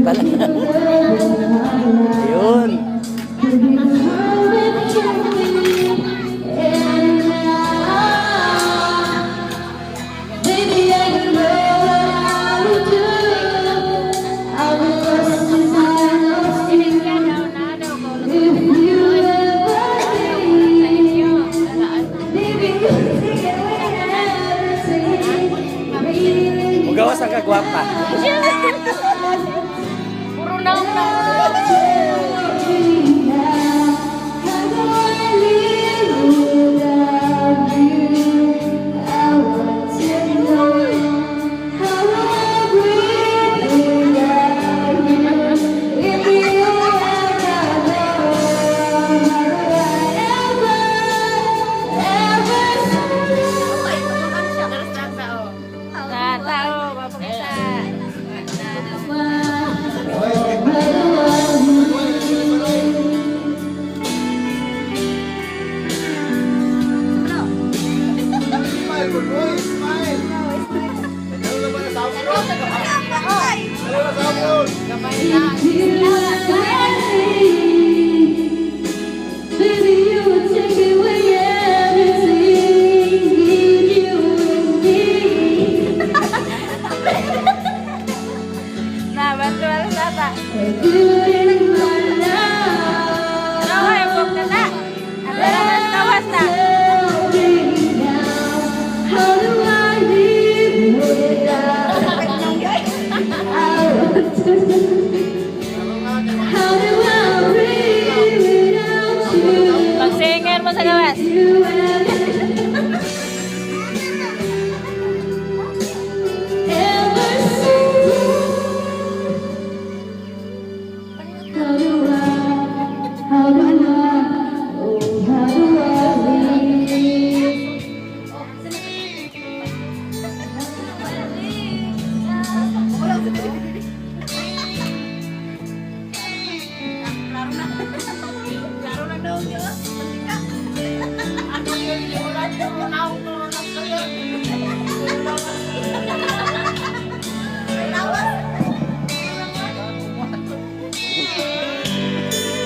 pala. Ayun. To be the world with you and now, baby, I don't know what I would do. I would lost if I lost you. If you ever leave, baby, you take away everything. Really, Mugawas ang kagwapa. Puro na na. Tell me now, how do I live without you? I want to know, how do I breathe without you? If you ever go, how do I ever, ever Na, tao, mapakita. How do I live? Smile, good boy, smile. Ano na ba na sa? Ano na sa? If you ever leave, baby, you would take away everything. Need you and me. Na, ba't wala tata? Good in my life. Ano kayo, bok na na? Ano na, tawas na? Tell me now, how do I live without? I want to know, how do I breathe without you? Pagsinger mo sa gawas. You ever, ever since. How do I, how do I, oh, how do I live?